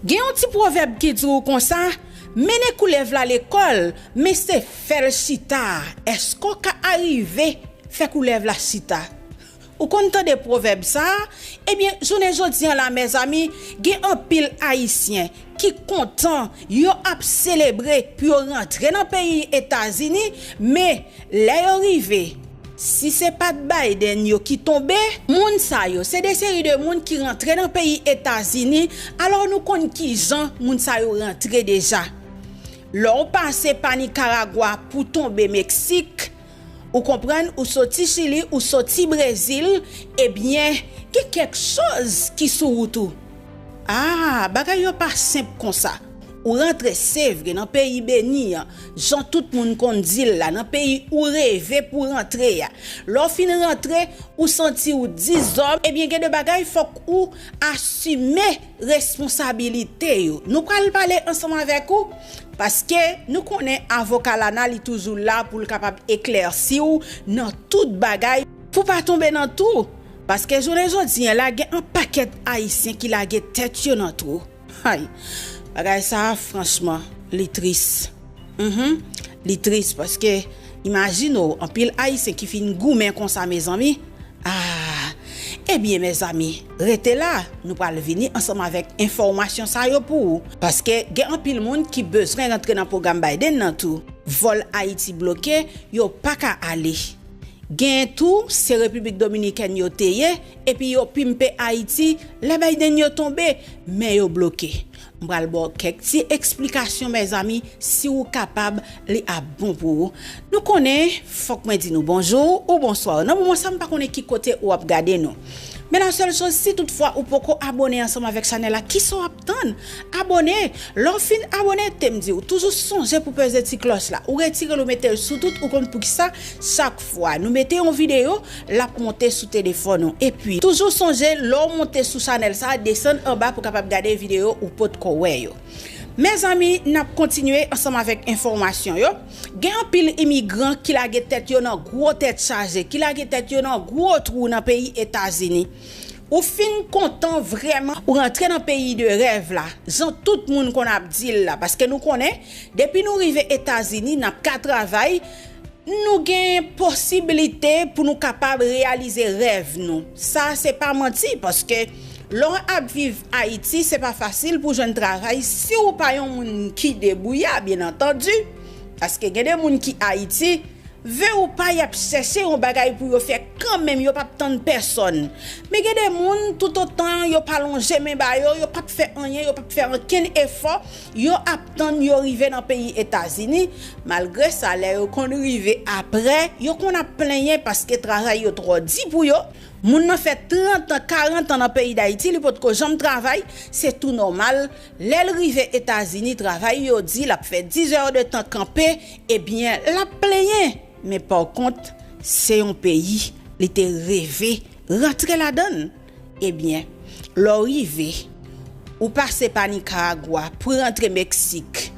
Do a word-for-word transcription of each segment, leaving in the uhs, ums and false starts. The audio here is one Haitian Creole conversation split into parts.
Gen yon ti pwovèb ki di w konsa, mennen koulèv la lekòl, men se fè l chita. Èske w ka arive fè koulèv la chita? Ou konn tande pwovèb sa a? Ebyen, jounen jodi an la, mezanmi, gen anpil Ayisyen ki kontan, yo ap selebre pou yo rantre nan peyi Etazini, men lè yo rive, si se pa t Biden yo ki tonbe, moun sa yo, se de seri de moun ki rantre nan peyi Etazini, alò nou konn kijan moun sa yo rantre deja. Lè w pase pa Nikaragwa pou tonbe Meksik, ou konprann, ou soti Chili, ou soti Brezil, ebyen, gen kèk choz ki sou wout ou. Ah, bagay yo pa senp konsa. Ou rantre, se vre, nan peyi beni an, jan tout moun konn di l la, nan peyi ou reve pou rantre a. Lè w fin rantre, ou santi w dizòm, ebyen, gen de bagay fòk ou asime responsabilite yo. Nou pral pale ansanm avèk ou, paske nou konnen avoka Lana li toujou la pou l kapab eklèsi w nan tout bagay, pou pa tonbe nan twou. Paske jounen jodi an la, gen yon pakèt Ayisyen ki lage tèt yo nan twou. Hay, bagay sa a, franchman, li tris. Mhm, li tris paske, imajine w, anpil Ayisyen ki fin goumen konsa, mezanmi. Ah, ebyen, mezanmi, rete la, nou pral vini ansanm avèk enfòmasyon sa yo pou ou. Paske gen anpil moun ki bezwen rantre nan pwogram Biden nan tou. Vòl Ayiti bloke, yo pa ka ale. Gen tou, se Repiblik Dominikèn yo te ye, epi yo pimpe Ayiti, lè Biden yo tonbe, men yo bloke. M pral ba w kèk ti eksplikasyon, mezanmi, si w kapab, li ap bon pou ou. Nou konnen, fòk mwen di nou bonjou ou bonswa. Nan moman sa, m pa konnen ki kote ou ap gade nou. Men la sèl choz, si toutfwa ou poko abone ansanm avèk chanèl la, kisa w ap tann? Abone! Lè w fin abone, te m di w, toujou sonje pou peze ti klòch la. Ou retire l, ou mete l sou tout, ou konn poukisa, chak fwa nou mete yon videyo, l ap monte sou telefòn ou. Epi, toujou sonje, lè w monte sou chanèl sa, desann anba pou kapab gade videyo ou potko wè yo. Mezanmi, n ap kontinye ansanm avèk enfòmasyon yo. Gen anpil imigran ki lage tèt yo nan gwo tèt chaje, ki lage tèt yo nan gwo twou nan peyi Etazini. Ou fin kontan vrèman, ou rantre nan peyi de rèv la, jan tout moun konn ap di l la, paske nou konnen, depi nou rive Etazini, n ap ka travay, nou gen posiblite pou nou kapab reyalize rèv nou. Sa se pa manti, paske lè w ap viv Ayiti, se pa fasil pou jwenn travay si w pa yon moun ki debouya, byen antandi. Paske gen de moun ki Ayiti, vle ou pa, y ap chèche yon bagay pou yo fè kanmenm, yo p ap tann pèsonn. Men gen de moun, toutotan yo pa lonje men ba yo, yo p ap fè anyen, yo p ap fè ankenn efò, yo ap tann yo rive nan peyi Etazini. Malgre sa, lè yo konn rive apre, yo konn ap plenyen paske travay yo twò di pou yo. Moun nan fè trant an, karant an nan peyi Dayiti, li potko janm travay, se tou nòmal. Lè l rive Etazini, travay yo di l ap fè diz è de tan kanpe, ebyen, l ap plenyen. Men pa kont, se yon peyi li te reve rantre ladan l. Ebyen, lè w rive, ou pase pa Nikaragwa pou rantre Meksik,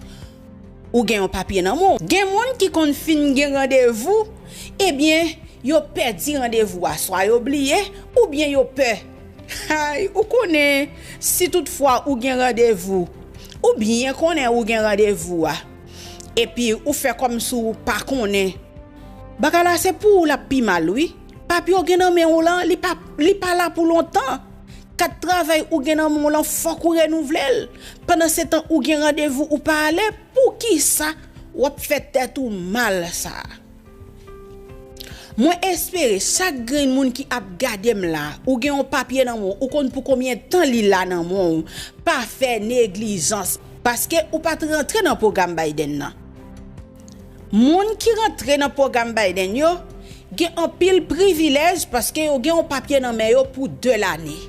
ou gen yon papye nan men w. Gen moun ki konn fin gen randevou, ebyen, yo pèdi randevou a, swa yo bliye, oubyen yo pè. Ay, ou konnen, si toutfwa ou gen randevou, ou byen konnen ou gen randevou a, epi ou fè kòmsi ou pa konnen, bagay la se pou ou l ap pi mal, wi. Papye w gen nan men w lan, li pa, li pa la pou lontan. Kat travay ou gen nan men w lan, fòk ou renouvle l. Pandansetan, ou gen randevou, ou pa ale, poukisa w ap fè tèt ou mal sa a? Mwen espere chak grenn moun ki ap gade m la, ou gen yon papye nan men w, ou konn pou konbyen tan li la nan men w, pa fè neglijans, paske ou pa t rantre nan pwogram Biden nan. Moun ki rantre nan pwogram Biden yo gen anpil privilèj paske yo gen yon papye nan men yo pou de lane.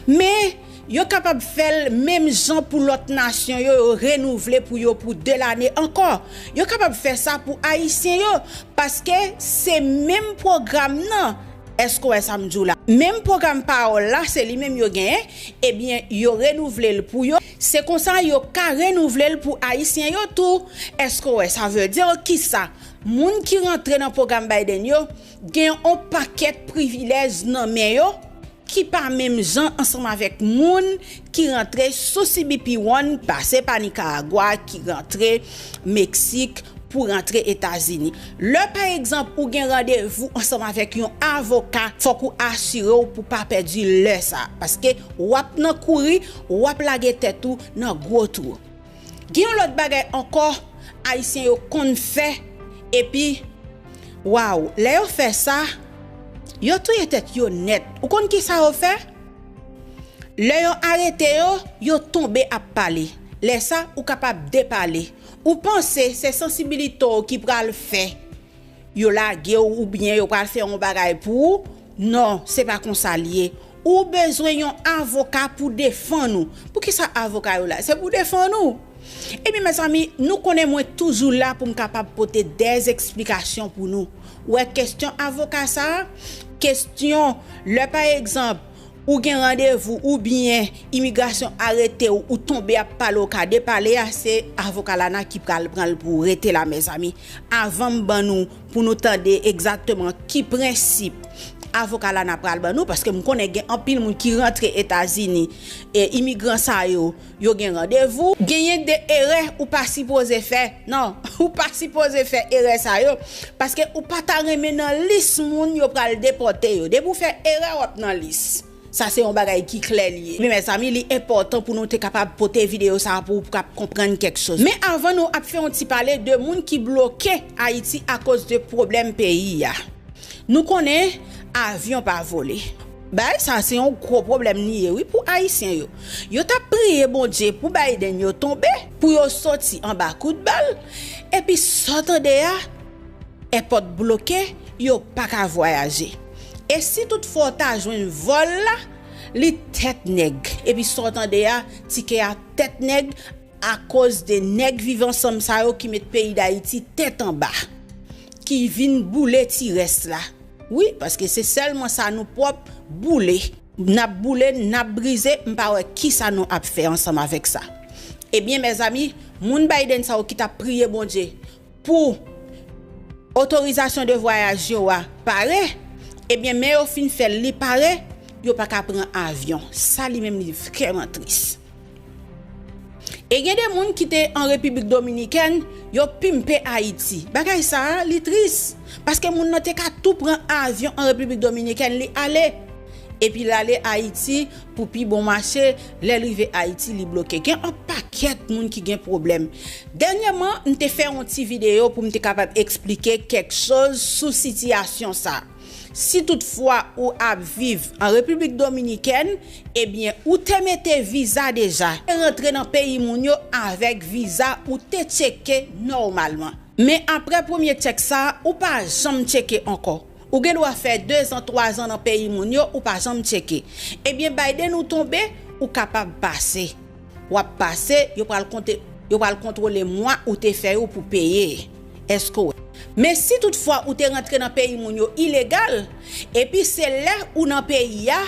Men, yo kapab fè l menm jan pou lòt nasyon yo, yo renouvle pou yo pou de lane ankò. Yo kapab fè sa pou Ayisyen yo, paske se menm pwogram nan. Èske w wè sa m di w la? Menm pwogram pawòl la, se li menm yo genyen, ebyen, yo renouvle l pou yo. Se konsa yo ka renouvle l pou Ayisyen yo tou. Èske w wè? Sa vle di kisa? Moun ki rantre nan pwogram Biden yo gen yon pakèt privilèj nan men yo, ki pa menm jan ansanm avèk moun ki rantre sou C B P One, pase pa Nikaragwa, ki rantre Meksik pou rantre Etazini. Lè, pa egzanp, ou gen randevou ansanm avèk yon avoka, fòk ou asire w pou pa pèdi lè sa, paske w ap nan kouri, w ap lage tèt ou nan gwo twou. Gen yon lòt bagay ankò Ayisyen yo konn fè, epi, waw, lè yo fè sa, yo touye tèt yo nèt. Ou konn ki sa yo fè? Lè yo arete yo, yo tonbe ap pale. Lè sa, ou kapab depale. Ou panse se sansibilite w ki pral fè yo lage w oubyen yo pral fè yon bagay pou ou? Non, se pa konsa l ye. Ou bezwen yon avoka pou defann ou. Poukisa avoka yo la? Se pou defann ou. Ebyen, mezanmi, nou konnen mwen toujou la pou m kapab pote dè esplikasyon pou nou. Ou wè kesyon avoka sa a? Kesyon, lè pa egzanp, ou gen randevou oubyen imigrasyon arete w, ou tonbe ap pale, ou ka depale a, se avoka Lana ki pral pran l pou w rete la, mezanmi. Avan m ban nou, pou nou tande egzakteman ki prensip avoka Lana pral ban nou, paske m konnen gen anpil moun ki rantre Etazini, e imigran sa yo, yo gen randevou. Genyen de erè ou pa sipoze fè. Non, ou pa sipoze fè erè sa yo, paske ou pa ta renmen nan lis moun yo pral depòte yo. Depi w fè erè, w ap nan lis. Sa se yon bagay ki klè li ye. Men, mezanmi, li enpòtan pou nou te kapab pote videyo sa a pou w kab konprann kèk choz. Men avan, nou ap fè yon ti pale de moun ki bloke Ayiti akoz de pwoblèm peyi a. Nou konnen avyon pa vole. Bagay sa se yon gwo pwoblèm li ye, wi, pou Ayisyen yo. Yo t ap priye Bondye pou Biden yo tonbe, pou yo soti anba kout bal, epi sa w tande a, èpòt bloke, yo pa ka vwayaje. E si toutfwa w ta jwenn vòl la, li tèt nèg. Epi sa w tande a, tikè a tèt nèg, akoz de nèg Viv Ansanm sa yo ki met peyi Dayiti tèt anba, ki vin boule ti rès la. Wi, paske se sèlman sa nou pwòp, boule. N ap boule, n ap brize, m pa wè kisa nou ap fè ansanm avèk sa. Ebyen, mezanmi, moun Biden sa yo ki t ap priye Bondye pou otorizasyon de vwayaj yo a pare, ebyen, men yo fin fè l li pare, yo pa ka pran avyon. Sa li menm li vrèman tris. E gen de moun ki te an Repiblik Dominikèn, yo pimpe Ayiti. Bagay sa a, li tris. Paske moun nan te ka tou pran avyon an Repiblik Dominikèn, li ale. Epi l ale Ayiti pou pi bon mache, lè l rive Ayiti, li bloke. Gen yon pakèt moun ki gen pwoblèm. Dènyèman, m te fè yon ti videyo pou m te kapab eksplike kèk choz sou sitiyasyon sa. Si toutfwa ou ap viv an Repiblik Dominikèn, ebyen, ou te mete viza deja, e rantre nan peyi moun yo avèk viza ou te tcheke nòmalman. Men apre premye tchèk sa a, ou pa janm tcheke ankò. Ou gen dwa fè dezan, twazan nan peyi moun yo, ou pa janm tcheke. Ebyen, Biden ou tonbe, ou kapab pase. W ap pase, yo pral konte, yo pral kontwole mwa ou te fè yo pou peye. Èske w wè? Men si toutfwa ou te rantre nan peyi moun yo ilegal, epi se lè ou nan peyi a,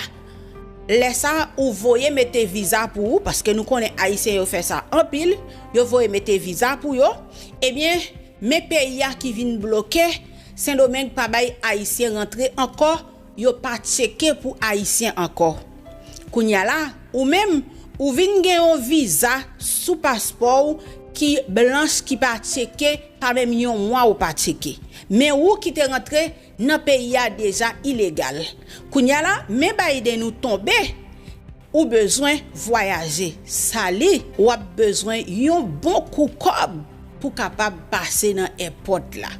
lè sa a ou voye mete viza pou ou, paske nou konnen Ayisyen yo fè sa anpil, yo voye mete viza pou yo, ebyen, men peyi a ki vin bloke, Sendomeng pa bay Ayisyen rantre ankò, yo pa tcheke pou Ayisyen ankò. Kounye a la, ou menm, ou vin gen yon viza sou paspò w ki blanch, ki pa tcheke, pa menm yon mwa ou pa tcheke. Men ou ki te rantre nan peyi a deja ilegal. Kounye a la, men Biden ou tonbe, ou bezwen vwayaje. Sa li, w ap bezwen yon bon kou kòb pou kapab pase nan èpòt la.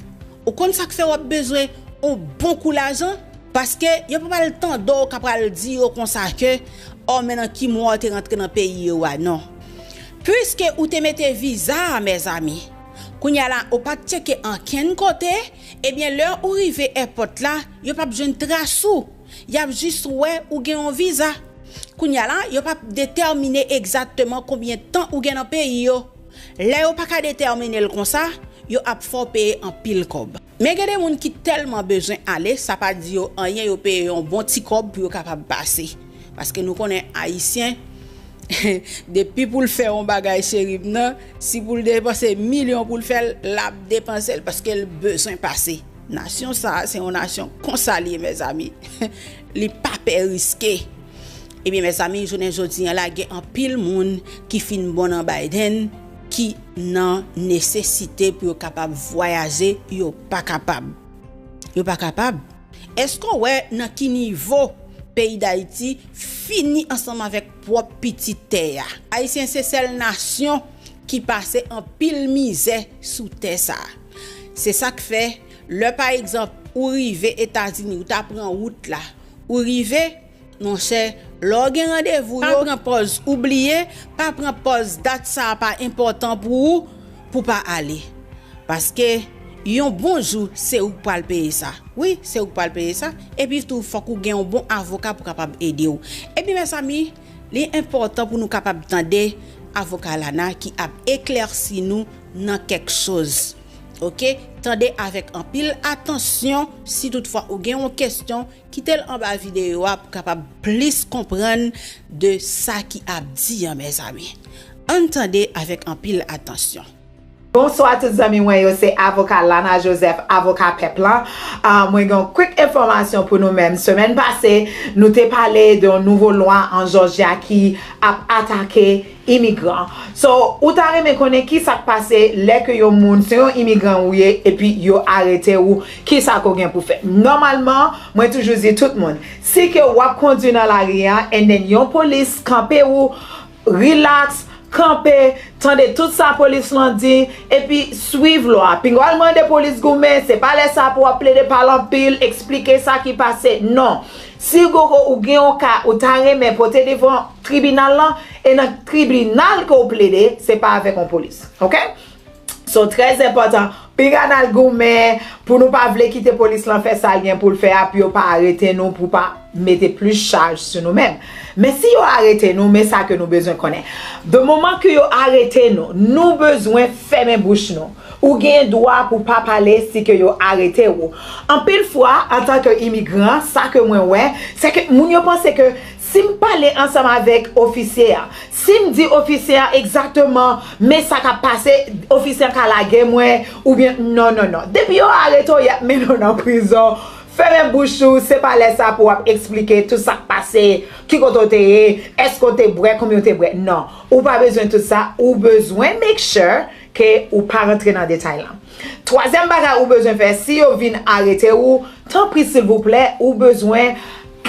Ou konn sa k fè w ap bezwen yon bon kou lajan? Paske yo pa pral tande w k ap pral di yo konsa ke, "Ò, men nan ki mwa w te rantre nan peyi yo a?" Non. Piske ou te mete viza a, mezanmi, kounye a la, ou pa t tcheke ankenn kote, ebyen, lè ou rive èpòt la, yo p ap jwenn tras ou. Y ap jis wè ou gen yon viza. Kounye a la, yo p ap detèmine egzakteman konbyen tan ou gen nan peyi yo. Lè yo pa ka detèmine l konsa, yo ap fè w peye anpil kòb. Men gen de moun ki tèlman bezwen ale, sa pa di yo anyen, yo peye yon bon ti kòb pou yo kapab pase. Paske nou konnen Ayisyen, depi pou l fè yon bagay, cheri m nan, si pou l depanse milyon pou l fè l, l ap depanse l paske l bezwen pase. Nasyon sa a, se yon nasyon konsa l ye, mezanmi. Li pa pè riske. Ebyen, mezanmi, jounen jodi an la, gen anpil moun ki fin bon nan Biden, ki nan nesesite pou yo kapab vwayaje, yo pa kapab. Yo pa kapab. Èske w wè nan ki nivo peyi Dayiti fini ansanm avèk pwòp pitit tè a? Ayisyen se sèl nasyon ki pase anpil mizè sou tè sa a. Se sa k fè, lè pa egzanp, ou rive Etazini, ou ta pran wout la, ou rive, monchè, lè w gen randevou yo, pa pran pòz ou bliye, pa pran pòz dat sa a pa enpòtan pou ou, pou pa ale. Paske yon bon jou, se ou k pral peye sa. Wi, se ou k pral peye sa. Epi tou, fòk ou gen yon bon avoka pou kapab ede w. Epi, mezanmi, li enpòtan pou nou kapab tande avoka Lana ki ap eklèsi nou nan kèk choz. Oke? Tande avèk anpil atansyon. Si toutfwa ou gen yon kesyon, kite l anba videyo a pou kapab plis konprann de sa ki ap di an, mezanmi. Ann tande avèk anpil atansyon. Bonswa tout zanmi mwen yo, se avoka Lana Joseph, avoka pèp lan. Ah, mwen gen yon quick enfòmasyon pou nou menm. Semèn pase, nou te pale de yon nouvo lwa an Jòjya ki ap atake imigran. So, ou ta renmen konnen ki sa k pase lè ke yon moun, se yon imigran ou ye, epi yo arete ou, ki sa ke w gen pou fè. Nòmalman, mwen toujou di tout moun, si ke w ap kondui nan lari a, and then yon polis kanpe ou, relax, kanpe, tande tout sa polis lan di, epi swiv lwa. Pinga w al mande polis goumen, se pa lè sa pou w ap plede pale anpil, eksplike sa ki pase. Non. Si gogo ou gen yon ka, ou ta renmen pote devan tribinal lan, e nan tribinal ke w plede, se pa avèk yon polis. Oke? So, trè enpòtan, pinga n al goumen pou nou pa vle kite polis lan fè sa l gen pou l fè a, pou yo pa arete nou, pou pa mete plis chaj sou nou menm. Men si yo arete nou, men sa ke nou bezwen konnen. De moman ke yo arete nou, nou bezwen fèmen bouch nou. Ou gen dwa pou pa pale si ke yo arete ou. Anpil fwa, antanke imigran, sa ke mwen wè, se ke moun yo panse ke si m pale ansanm avèk ofisye a, si m di ofisye a egzakteman men sa k ap pase, ofisye a ka lage mwen, oubyen non, non, non. Depi yo arete w, y ap mennen w nan prizon. Fèmen bouch ou, se pa lè sa pou w ap eksplike tout sa k pase, ki kote w te ye, èske w te bwè, konbyen w te bwè. Non, ou pa bezwen tout sa, ou bezwen make sure ke ou pa rantre nan detay lan. Twazyèm bagay ou bezwen fè, si yo vin arete ou, tanpri silvouplè, ou bezwen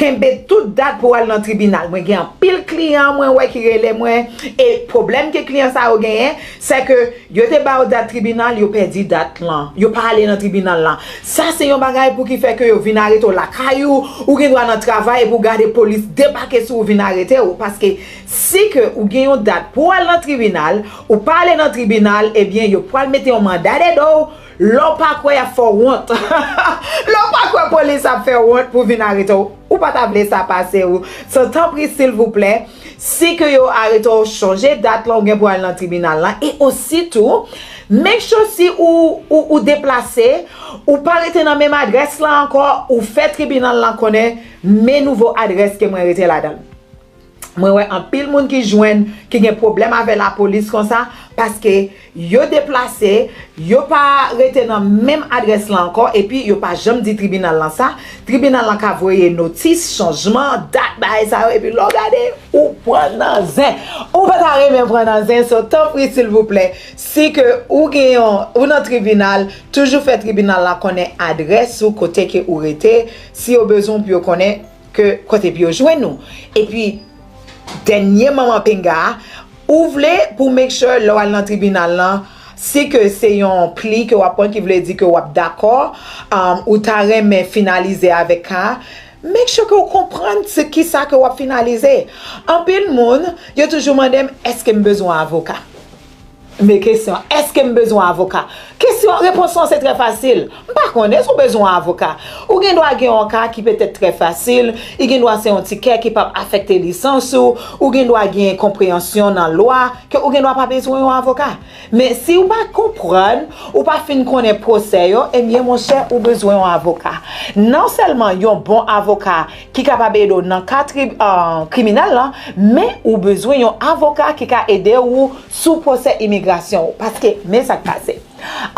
kenbe tout dat pou w al nan tribinal. Mwen gen anpil kliyan mwen wè ki rele mwen, e pwoblèm ke kliyan sa yo genyen, se ke yo te ba yo dat tribinal, yo pèdi dat lan. Yo pa ale nan tribinal lan. Sa se yon bagay pou ki fè ke yo vin arete w lakay ou, ou gen dwa nan travay epi w gade polis debake sou ou vin arete w. Paske si ke ou gen yon dat pou w al nan tribinal, ou pa ale nan tribinal, ebyen yo pral mete yon manda dèyè do w, lè w pa kwè y ap fè w wont. Lè w pa kwè polis ap fè w wont pou vin arete w. Ou pa ta vle sa pase ou. So, tanpri, silvouplè, si ke yo arete w, chonje dat lan ou gen pou al nan tribinal lan. E ositou, make sure si ou, ou, ou deplase, ou pa rete nan menm adrès lan ankò, ou fè tribinal lan konnen men nouvo adrès ke mwen rete ladan l. Mwen wè anpil moun ki jwenn, ki gen pwoblèm avè lapolis konsa, paske yo deplase, yo pa rete nan menm adrès lan ankò, epi yo pa janm di tribinal lan sa. Tribinal lan ka voye notis, chanjman, dat, bagay sa yo, epi lè w gade, ou pran nan zen. Ou pa ta renmen pran nan zen, so tanpri, silvouplè, si ke ou gen yon, ou nan tribinal, toujou fè tribinal la konnen adrès ou, kote ke ou rete, si yo bezwen w pou yo konnen ke kote pou yo jwenn ou. Epi, dènye manman pinga a, ou vle pou make sure lè w al nan tribinal lan, si ke se yon pli ke w ap pran, ki vle di ke w ap dakò, um, ou ta renmen finalize avèk ka a, make sure ke w konprann se kisa ke w ap finalize. Anpil moun, yo toujou mande m, èske m bezwen avoka? Men kesyon, èske m bezwen avoka? Kesyon, repons lan se trè fasil. M pa konnen si w bezwen yon avoka. Ou gen dwa gen yon ka ki petèt trè fasil, li gen dwa se yon ti kè ki p ap afekte lisans ou, ou gen dwa gen konpreyansyon nan lwa, ke ou gen dwa pa bezwen yon avoka. Men si w pa konprann, ou pa fin konnen pwosè yo, ebyen, monchè, ou bezwen yon avoka. Non sèlman yon bon avoka ki kapab ede w nan ka tri-, ah, kriminèl lan, men ou bezwen yon avoka ki ka ede w sou pwosè imigrasyon ou. Paske, men sa k pase.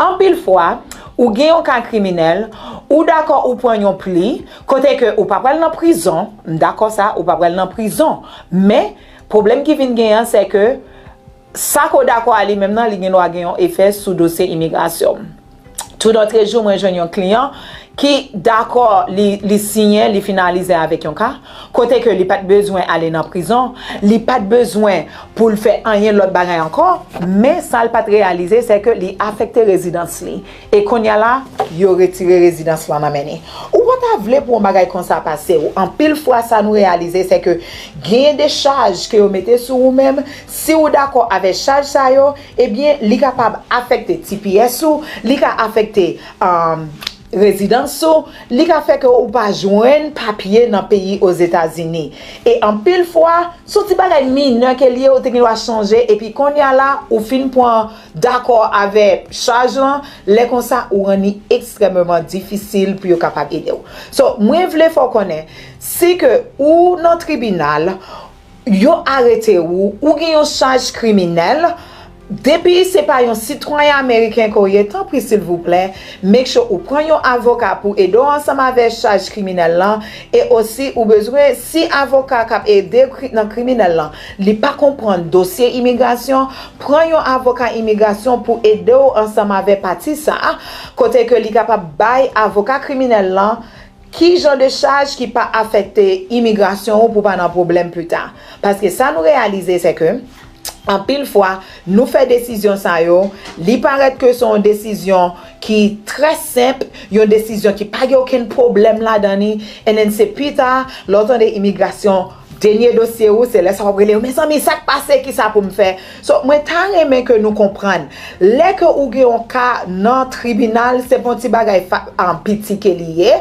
Anpil fwa, ou gen yon ka kriminèl, Ou dakò ou pran yon pli, kote ke ou pa pral nan prizon, m dakò sa, ou pa pral nan prizon. Men, pwoblèm ki vin genyen an, se ke sa ke w dakò a li menm nan, li gen dwa gen yon efè sou dosye imigrasyon w. Tout nòt jou, mwen jwenn yon kliyan ki dakò li, li siyen, li finalize avèk yon ka, kote ke li pa t bezwen ale nan prizon, li pa t bezwen pou l fè anyen lòt bagay ankò, men sa l pa t reyalize, se ke li afekte rezidans li. E kounye a la, yo retire rezidans lan nan men li. Ou pa ta vle pou yon bagay konsa pase w. Anpil fwa, sa nou reyalize, se ke genyen de chaj ke yo mete sou ou menm. Si ou dakò avèk chaj sa yo, ebyen, li kapab afekte T P S ou, li ka afekte, um, rezidans ou, li ka fè ke ou pa jwenn papye nan peyi Ozetazini. E anpil fwa, se yon ti bagay minè ke l ye, ou te gen dwa chanje, epi kounye a la, ou fin pran dakò avèk chaj lan, lè konsa, ou rann li ekstrèmeman difisil pou yo kapab ede w. So, mwen vle fè w konnen, si ke ou nan tribinal, yo arete ou, ou gen yon chaj kriminèl, depi se pa yon sitwayen ameriken ke w ye, tanpri silvouplè, make sure ou pran yon avoka pou ede w ansanm avèk chaj kriminèl lan, e osi ou bezwen, si avoka k ap ede w kri- nan kriminèl lan, li pa konprann dosye imigrasyon, pran yon avoka imigrasyon pou ede w ansanm avèk pati sa a, kote ke li kapab bay avoka kriminèl lan ki jan de chaj ki pa afekte imigrasyon ou pou pa nan pwoblèm pita. Paske sa nou reyalize se ke, anpil fwa, nou fè desizyon sa yo, li parèt ke se yon desizyon ki trè senp, yon desizyon ki pa gen okenn pwoblèm ladan li, and then se pita, lè w tande imigrasyon denye dosye ou, se lè sa w ap rele yo, mezanmi, sa k pase, kisa pou m fè? So, mwen ta renmen ke nou konprann, lè ke ou gen yon ka nan tribinal, se pa yon ti bagay fa- an piti ke li ye.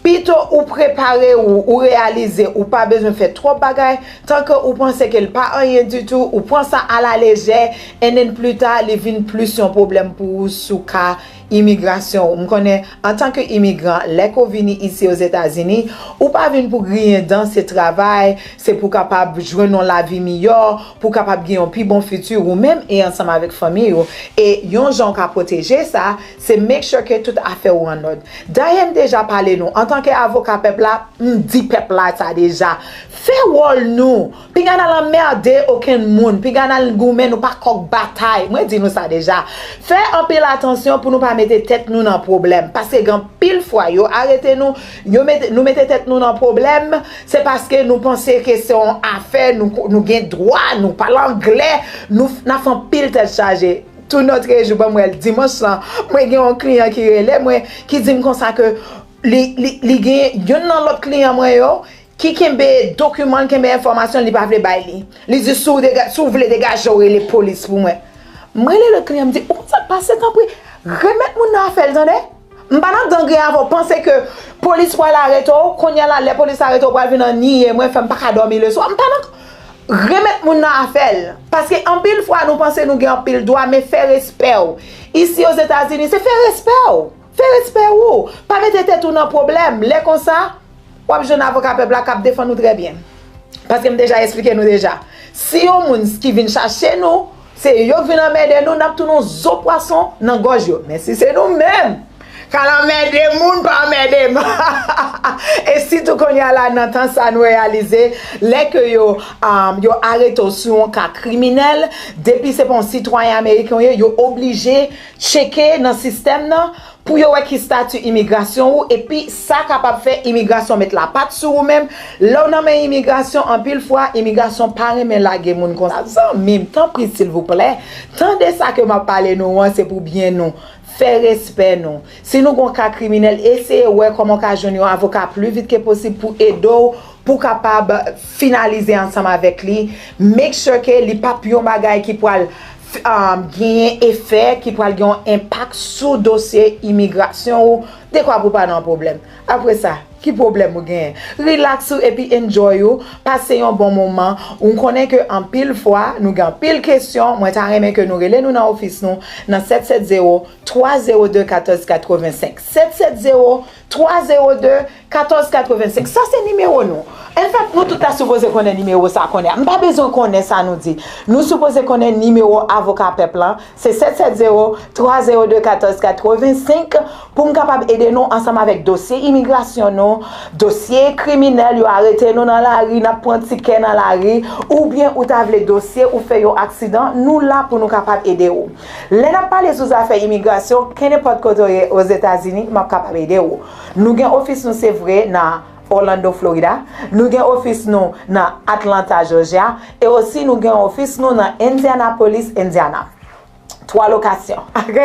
Pito ou prepare ou, ou reyalize ou pa bezwen fè twòp bagay, tan ke ou panse ke l pa anyen ditou, ou pran sa alalejè, and then pita, li vin plis yon pwoblèm pou ou sou ka imigrasyon ou. M konnen, antanke imigran, lè ke w vini isi Ozetazini, ou pa vin pou griyen dan, se travay, se pou kapab jwenn yon lavi miyò, pou kapab gen yon pi bon fiti ou menm e ansanm avèk fanmi ou. E yon jan w ka pwoteje sa, se make sure ke tout afè ou annòd. Dayè, m deja pale nou, antanke avoka pèp la, m di pèp la sa deja. Fè wòl nou. Piga n al anmède okenn moun. Piga n al goumen, nou pa kòk batay. Mwen di nou sa deja. Fè anpil atansyon pou nou pa mete tèt nou nan pwoblèm. Paske gen anpil fwa, yo arete nou, yo mete, nou mete tèt nou nan pwoblèm, se paske nou panse ke se yon afè, nou, nou gen dwa, nou pale anglè, nou, n ap fè anpil tèt chaje. Tout nòt jou, ban m wè l dimanch lan, mwen gen yon kliyan ki rele mwen, ki di m konsa ke li, li, li gen youn nan lòt kliyan mwen yo, ki kenbe dokiman l, kenbe enfòmasyon l, li pa vle bay li. Li di, "Si w dega- si w vle degaje w, rele polis pou mwen." M rele lòt kliyan, m di, "Ou konn sa k pase, tanpri, remèt moun nan afè l, tande? M pa nan dan griyen avè w, panse ke polis pral arete w, kounye a la, lè polis arete w, w pral vin anniye mwen, fè m pa ka dòmi leswa." M pa nan, remèt moun nan afè l. Paske anpil fwa, nou panse nou gen anpil dwa, men fè respè w. Isi Ozetazini, se fè respè w. Fè respè ou. Pa mete tèt ou nan pwoblèm. Lè konsa, w ap jwenn avoka pèp la k ap defann ou trè byen. Paske m deja esplike nou deja. Si yon moun ki vin chache nou, se yo k vin anmède nou, n ap tounen yon zo pwason nan gòj yo. Men si se nou menm k al anmède moun, pa anmède m. E sitou kounye a la, nan tan sa, nou reyalize, lè ke yo, um, yo arete w sou yon ka kriminèl, depi se pa yon sitwayen ameriken w ye, yo oblije tcheke nan sistèm nan, pou yo wè ki stati imigrasyon ou, epi sa kapab fè imigrasyon met lapat sou ou menm. Lè w nan men imigrasyon, anpil fwa, imigrasyon pa renmen lage moun konsa. Zanmi m, tanpri, silvouplè, tande sa ke m ap pale nou an, se pou byen nou. Fè respè nou. Si nou gon ka kriminèl, eseye wè kòman w ka jwenn yon avoka pli vit ke posib pou ede w, pou kapab finalize ansanm avèk li. Make sure ke li p ap yon bagay ki pral, um, genyen efè, ki pral gen yon enpak sou dosye imigrasyon ou, dekwa pou pa nan pwoblèm. Apre sa, ki pwoblèm ou genyen? Relax ou epi enjoy ou, pase yon bon moman. Ou konnen ke anpil fwa, nou gen anpil kesyon, mwen ta renmen ke nou rele nou nan ofis nou, nan sèt sèt zewo, twa zewo de, katòz katrevensenk. Sèt sèt zewo, twa zewo de, katòz katrevensenk. Sa se nimewo nou. Anfèt, nou tout ta sipoze konnen nimewo sa kounye a. M pa bezwen konnen sa nou di. Nou sipoze konnen nimewo avoka pèp lan. Se sèt sèt zewo, twa zewo de, katòz katrevensenk pou m kapab ede nou ansanm avèk dosye imigrasyon nou, dosye kriminèl, yo arete nou nan lari, n ap pran tikè nan lari, oubyen ou ta vle dosye ou fè yon aksidan, nou la pou nou kapab ede ou. Lè n ap pale sou zafè imigrasyon, kenenpòt kote w ye Ozetazini, m ap kapab ede ou. Nou gen ofis nou, se vre, nan Orlando, Florida. Nou gen ofis nou nan Atlanta, Georgia. E osi nou gen ofis nou nan Indianapolis, Indiana. Twa lokasyon, ok?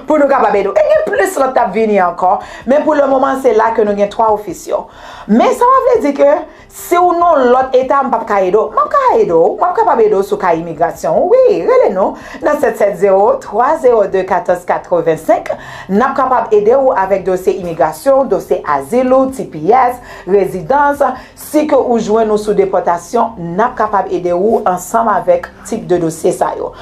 Pou nou kapab ede w. E gen plis lòt k ap vini ankò, men pou le moman, se la ke nou gen twa ofis yo. Men sa pa vle di ke si w nan lòt eta, m p ap ka ede w. M ap ka ede w. M ap kapab ede w sou ka imigrasyon. Wi, rele nou nan sèt sèt zewo, twa zewo de, katòz katrevensenk. N ap kapab ede w avèk dosye imigrasyon, dosye azil ou, T P S, rezidans. Si ke ou jwenn ou sou depòtasyon, n ap kapab ede ou ansanm avèk tip de dosye sa yo.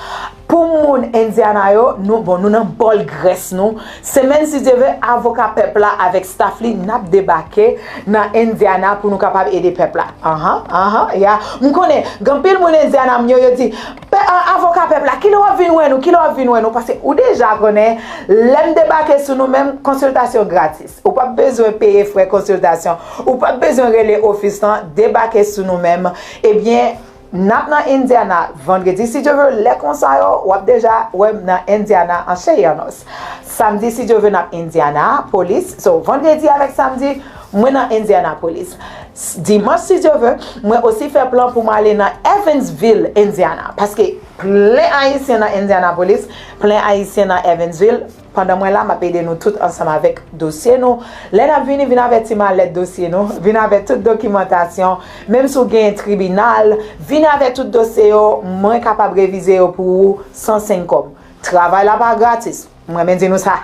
Pou moun Indiana yo, nou, bon, nou nan bòl grès nou. Semèn, si Dye vle, avoka pèp la avèk staff li, n ap debake nan Indiana pou nou kapab ede pèp la. Anhan, anhan, ya. M konnen, gen anpil moun Indiana m yo, yo di, "Pè, a, avoka pèp la, kilè w ap vin wè nou? Kilè w ap vin wè nou?" Paske ou deja konnen, lè m debake sou nou menm, konsiltasyon gratis. Ou p ap bezwen peye frè konsiltasyon. Ou p ap bezwen rele ofis lan, debake sou nou menm. Ebyen, n ap nan Indiana vandredi, si Dye vle, lè konsa yo, w ap deja wè m nan Indiana an chè e an os. Samdi, si Dye vle, n ap Indianapolis. So, vandredi avèk samdi, mwen nan Indianapolis. S-, dimanch, si Dye vle, mwen osi fè plan pou m ale nan Evansville, Indiana. Paske plen Ayisyen nan Indianapolis, plen Ayisyen nan Evansville. Pandan mwen la, m ap ede nou tout ansanm avèk dosye nou. Lè n ap vini, vin avèk ti malèt dosye nou, vin avèk tout dokimantasyon. Menm si w gen tribinal, vin avèk tout dosye yo, mwen kapab revize yo pou ou san senk kòb. Travay la pa gratis. M renmen di nou sa.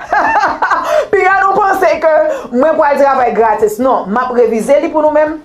Piga nou panse ke mwen pral travay gratis. Non, m ap revize li pou nou menm.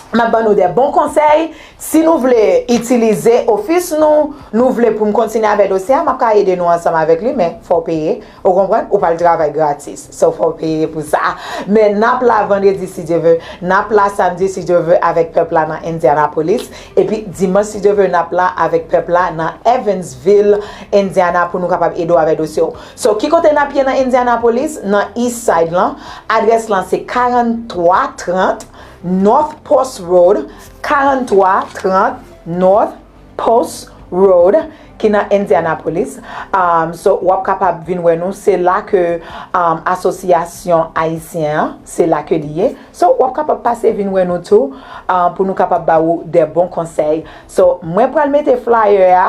M ap ban nou de bon konsèy. Si nou vle itilize ofis nou, nou vle pou m kontinye avè dosye a, m ap ka ede nou ansanm avèk li, men fò w peye. Ou konprann? Ou pral travay gratis. So, fò w peye pou sa. Men n ap la vandredi, si Dye vle. N ap la samdi, si Dye vle, avèk pèp la nan Indianapolis. Epi dimanch, si Dye vle, n ap la avèk pèp la nan Evansville, Indiana, pou nou kapab ede w avèk dosye w. So, ki kote n ap ye nan Indianapolis? Nan East Side lan. Adrès lan se karant twa trant North Post Road, karant twa trant North Post Road, ki nan Indianapolis. Um, so, w ap kapab vin wè nou. Se la ke, um, asosyasyon ayisyen an, se la ke li ye. So, w ap kapab pase vin wè nou tou, um, pou nou kapab ba ou de bon konsèy. So, mwen pral mete flyer a.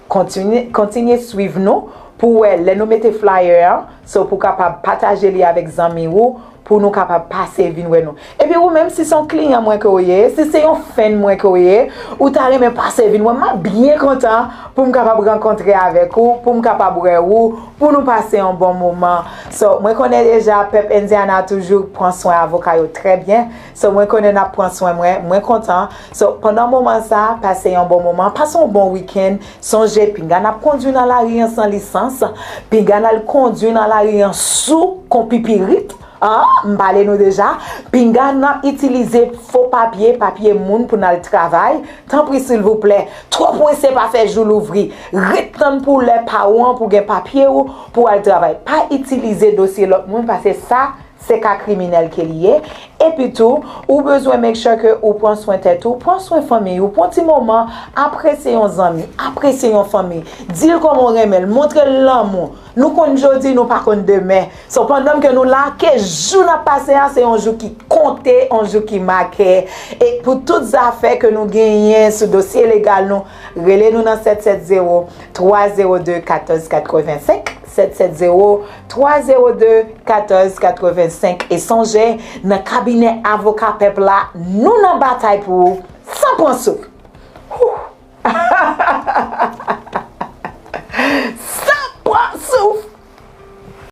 Kontinye, kontinye swiv nou pou wè lè nou mete flyer an, so pou kapab pataje li avèk zanmi ou, pou nou kapab pase vin wè nou. Epi ou menm, si se yon kliyan mwen ke w ye, si se yon fan mwen ke w ye, ou ta renmen pase vin wè m, m ap byen kontan pou m kapab rankontre avèk ou, pou m kapab wè ou, pou nou pase yon bon moman. So, mwen konnen deja pèp Indiana toujou pran swen avoka yo trè byen. So, mwen konnen n ap pran swen mwen, mwen kontan. So, pandan moman sa, pase yon bon moman, pase yon bon wikenn. Sonje, pinga n ap kondwi nan lari an san lisans, pinga n al kondwi nan lari an sou kon pipirit. An, m pale nou deja. Pinga n ap itilize fo papye, papye moun pou n al travay. Tanpri, silvouplè, twò prese pa fè jou louvri. Ret tann pou lè pa ou an pou gen papye ou pou al travay. Pa itilize dosye lòt moun, paske sa se ka kriminèl ke li ye. Epi tou, ou bezwen make sure ke ou pran swen tèt ou, pran swen fanmi ou, pran ti moman, apresye yon zanmi, apresye yon fanmi, di l kòman w renmen l, montre l lanmou. Nou konn jodi, nou pa konn demen. So, pandan ke nou la, ke jou n ap pase a, se yon jou ki konte, yon jou ki make. E pou tout zafè ke nou genyen sou dosye legal nou, rele nou nan sèt sèt zewo, twa zewo de, katòz katrevensenk, sèt sèt zewo, twa zewo de, katòz katrevensenk. E sonje, nan kabinè avoka pèp la, nou nan batay pou ou, san pran souf.